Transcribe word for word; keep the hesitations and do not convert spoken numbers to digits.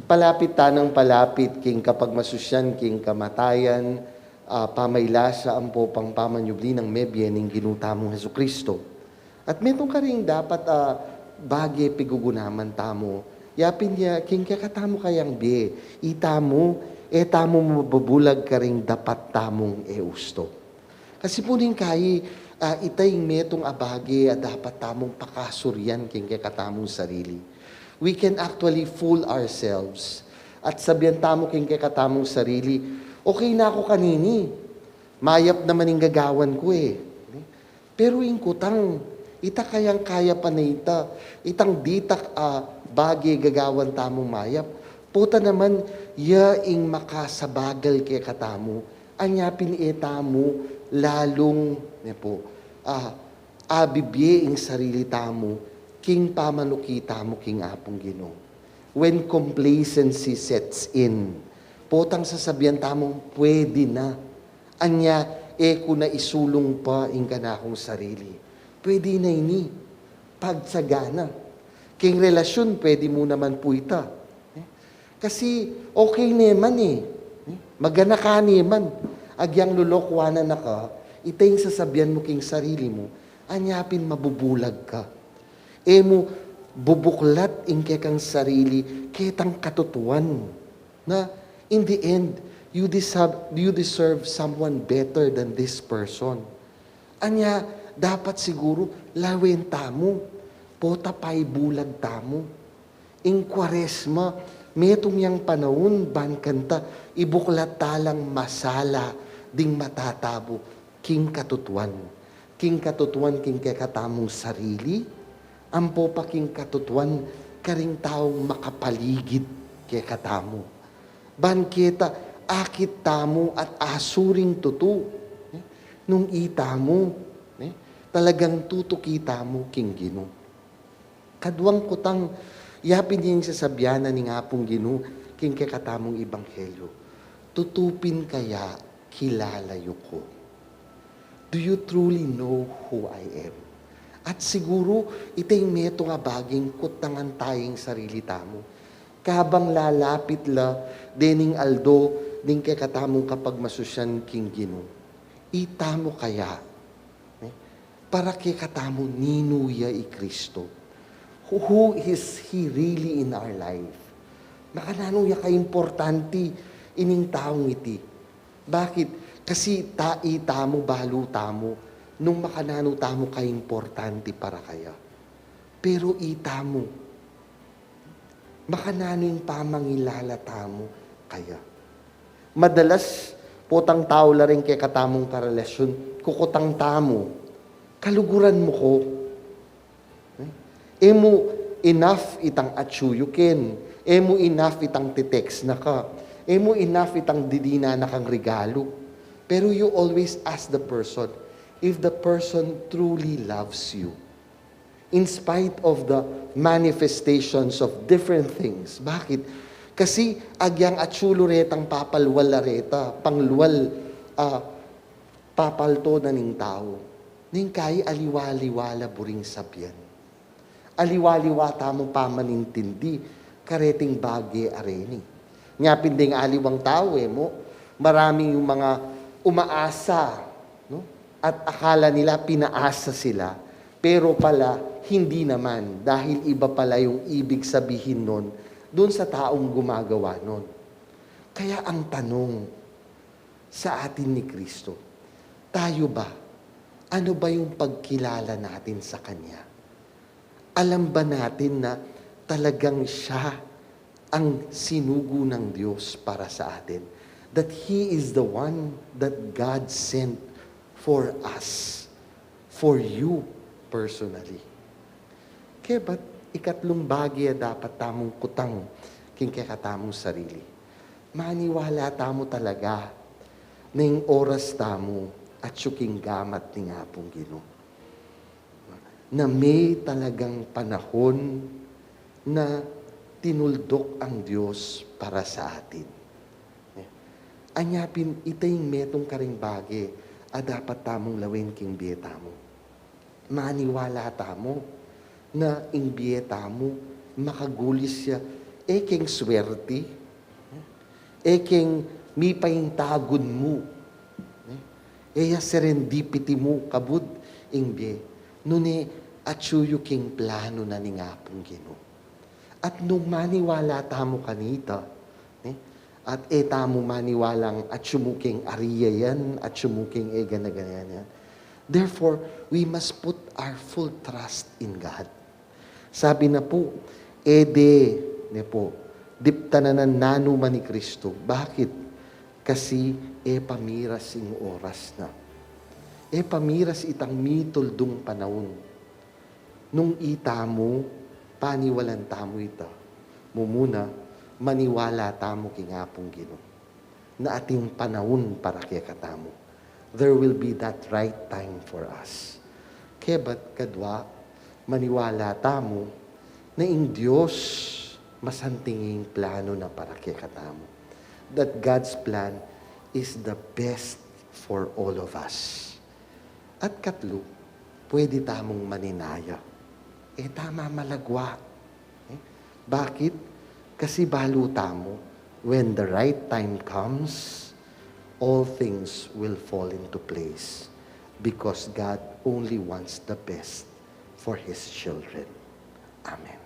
Palapit tanang palapit king kapagmasusyan king kamatayan, ah, pamailasa ampo pang pamanyubli nang mebie ning Ginu tamung Jesucristo. At metung karing dapat, ah, bage pigugunaman tamu. Yapin ya, king kekatamu kayang bie, itamu, e tamu mabubulag karing dapat tamung e usto. Kasi pu ning kai, ah, ita ing metung a bage a dapat tamung pakasurian king kekatamung sarili. We can actually fool ourselves at sabian tamu king kekatamung sarili, "Okay na aku kanini. Mayap naman ing gagawan ku e." Pero ing kutang, ita kayang kayapan na ita, itang ditak a bage gagawan tamung mayap, pota naman ya ing makasabagal kekatamu, anya pin e tamu lalung, ne pu, ah, abibie ing sarili tamu king pamanuki tamu king Apung Ginu. When complacency sets in, potang sasabian tamung, "Pwede na. Anya, e ku na isulung pa ing kanakung sarili." Pwede na ini. Pagtsaga na. King relasyon, pwede mu naman pu ita. Eh? Kasi okay ne man e. Eh? Magana ka ne man. Agyang lolokuanan na ka, ita ing sasabian mu king sarili mu, anya pin mabubulag ka. E mu bubuklat ing kekang sarili ketang katutuan. Na, in the end, you deserve, you deserve someone better than this person. Anya, dapat siguru, lawen tamu, pota paibulag tamu. Ing Kuaresma, metung yang panaun, ban kanta, ibuklat ta lang masala ding matatabu, king katutuan. King katutuan, king kekatamung sarili, ampo pa king katutuan, karing taung makapaligid kekatamu. Ban keta, akit tamu at asuring tutu, eh, nung itamu, eh, talagang tutuki tamu king Ginu. Kaduang kutang, yapin ing sasabian na ning Apung Ginu, king kekatamung ebanghelyo. Tutu pin kaya kilala yu ku? Do you truly know who I am? At siguru, ita ing metung a baging kutangan taya ing sarili tamu. Kabang lalapit la dening aldo ning kekatamung kapagmasusyan king Ginu. Itamu kaya, eh, para kekatamu ninu ya i Kristo? Who, who is He really in our life? Makananu ya kaimportante ining taung iti? Bakit? Kasi ta, itamu, balu tamu, nung makananu tamu kaimportante para kaya. Pero itamu, makananu ing pamangilala tamu kaya? Madalas, potang tau la ring kekatamung karelasyon, kukutang tamu, "Kaluguran mu ku?" E mu enough itang atsu yu ken. E mu enough itang te-text na ka. E mu enough itang didinan na kang regalu. Pero you always ask the person if the person truly loves you. In spite of the manifestations of different things. Bakit? Kasi agyang atsu lu retang papalwal la reta, panglual, ah, papalto na ning tau. Ning kai aliwa-aliwa la buring sabian. Aliwa-aliwa tamu pamanintindi kareting bage a reni. Nya pin deng aliwang tau, e mu, marami yung mga umaasa, no? At akala nila pinaasa sila, pero pala hindi naman, dahil iba pala yung ibig sabihin nun dun sa taong gumagawa nun. Kaya ang tanong, sa atin ni Kristo. Tayo ba? Ano ba yung pagkilala natin sa Kanya? Alam ba natin na talagang Siya ang sinugo ng Diyos para sa atin? That He is the one that God sent for us, for you personally. Kebat, ikatlung bage a dapat tamung kutang king kekatamung sarili. Maniwala tamu talaga na ing oras tamu atyu king gamat ning Apung Ginu. Na may talagang panahon na tinuldok ang Diyos para sa atin. Anya pin ita ing metung karing bage a dapat tamung lawen king bie tamu. Maniwala tamu na ing bie tamu makagulis ya E keng swerte, e keng mipaintagun mu, e ya serendipity mu, kabud ing bie, nune atyu yu keng planu na ning Apung Ginu. At nung maniwala tamu kanita, ne? At e tamu maniwalang atyu mu keng ari ya yan, atyu mu keng e gana-gana yan. Therefore, we must put our full trust in God. Sabi na pu, e de, ne pu, diptan na nanu man i Kristu. Bakit? Kasi e pa miras ing oras na. E pa miras itang mituldung panaun. Nung itamu, paniwalan tamu ita, mumuna, maniwala tamu king Apung Ginu na ating panaun para kekatamu. There will be that right time for us. Kebat kadwa, maniwala tamu na ing Dios masanting ing planu na para kekatamu. That God's plan is the best for all of us. At katlu, pwede tamung maninaya. E ta mamalagwa. E, bakit? Kasi balu tamu, when the right time comes, all things will fall into place because God only wants the best for His children. Amen.